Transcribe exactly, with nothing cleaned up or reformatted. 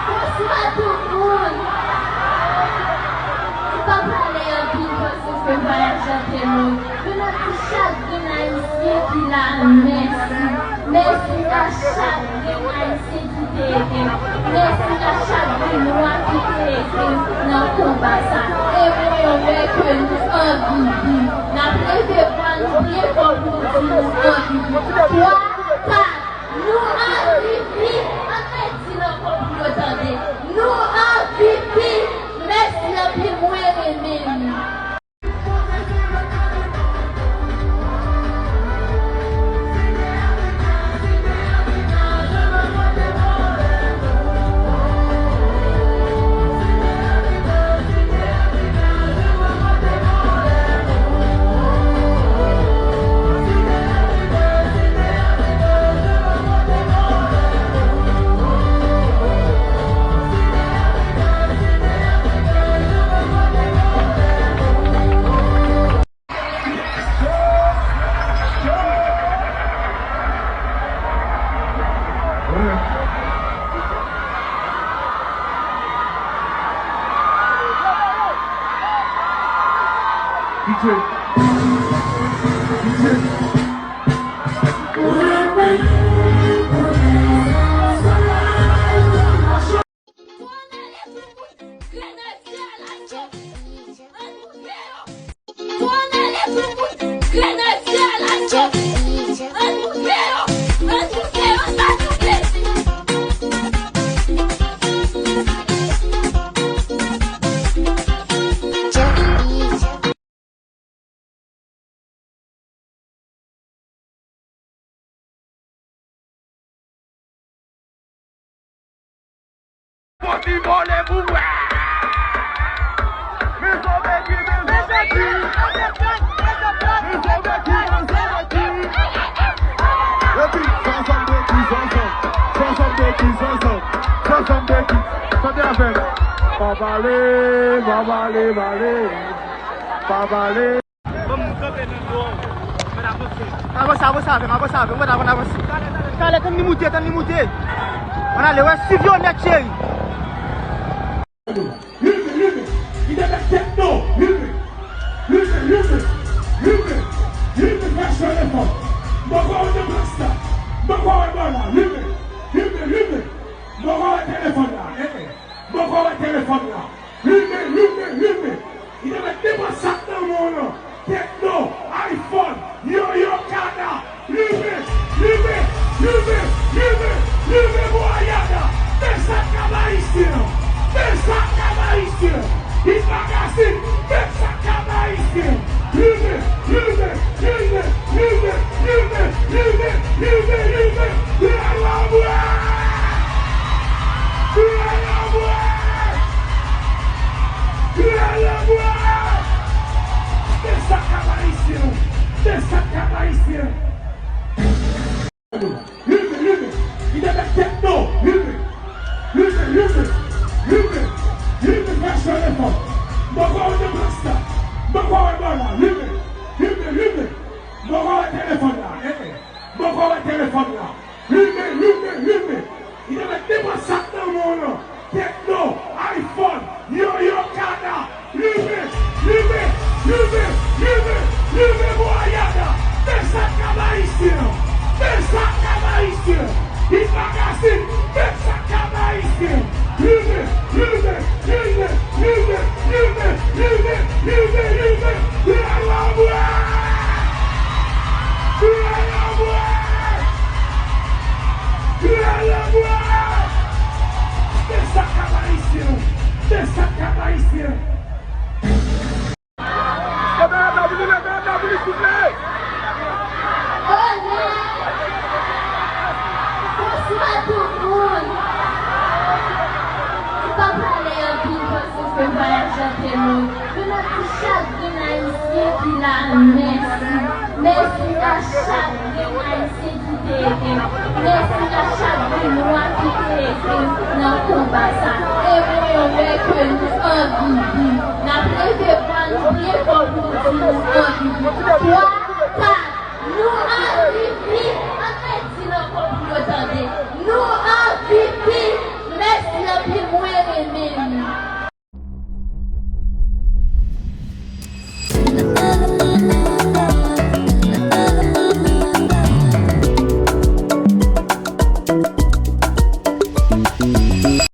Bonswa tout moun. M pa pale anpil paske se vwayaj lan te long. Men m ap di chak grenn Ayisyen ki la, mèsi. Mèsi a chak grenn Ayisyen ki te ede m. Mèsi a chak grenn nwa ki te ede m nan konba sa. E mwen wè ke nou anvi viv. N ap leve vwa nou byen fò pou nou di nou anvi viv. Twa, kat. Nou anvi viv! Ann redi l ankò pou yo tande. Nou anvi viv! Mèsi anpil, mwen renmen nou. Fò ti vole pou wè. Men sove ki, men sove ki. Men sove ki, men sove ki. Epi, sa sanble ki zanzan. Sa sanble ki zanzan. Sa sanble ki. Chante avè m. Pa pale, pa pale, pale. Pa pale. Ban m kanpe nan do w. Mwen avanse. Avanse, avanse avè m, avanse avè m. Mwen avanse. Talè, tann li moute, tann li moute. Ann ale, wè, swiv yo nèt, cheri. Leve, leve. Li te met tèt non. Leve. Leve, leve. Leve. Leve, fè chè lefò. Mwen kwè w nan plas la. Mwen kwè w nan la. Leve. Leve, leve. Mwen kwè w nan telefòn la. Eh, eh. Mwen kwè w nan telefòn la. Limen, limen, limen. Li te met nenpòt sa k nan men w lan. Tecno, iPhone, Yoyo, Kada. Limen, limen, limen, limen, limen pou Ayada. Men sa k ap Ayisyen an. Men sa k ap Ayisyen an. Hit Magazine, men sa k ap Ayisyen an. Limen, limen, limen, limen, limen, limen, limen, limen. Pyè Lanbwè! Pyè Lanbwè! Pyè Lanbwè! Men sa k ap Ayisyen an. Men sa k ap Ayisyen an. Limen, limen. Li te met tèt non. Limen. Limen, limen. Limen. Limen, fè chè lefò. Mwen kwè w nan plas la. Mwen kwè w nan la. Limen. Limen, limen. Mwen kwè w nan telefòn la. Eh, eh. Mwen kwè w nan telefòn la. Limen, limen, limen. Li te met nenpòt sa k nan men w lan. Tecno, iPhone, Yoyo, Kada. Limen, limen, limen, limen, limen pou Ayada. Men sa k ap Ayisyen an. Men sa k ap Ayisyen an. Hit Magazine, men sa k ap Ayisyen an. Limen, limen, limen, limen, limen, limen, limen, limen. Pyè Lanbwè! Pyè Lanbwè! Pyè Lanbwè! Men sa k ap Ayisyen an. Men sa k ap Ayisyen an. Leve, leve, leve, leve, souple! Bonswa tout moun. M pa pale anpil paske vwayaj lan te long. Men m ap di chak grenn Ayisyen ki la, mèsi. Mèsi a chak grenn Ayisyen ki te ede m. Mèsi a chak grenn nwa ki te ede m. Nan konba sa. E mwen wè ke nou anbibi. N ap leve vwa nou byen fò pou nou di nou anbibi.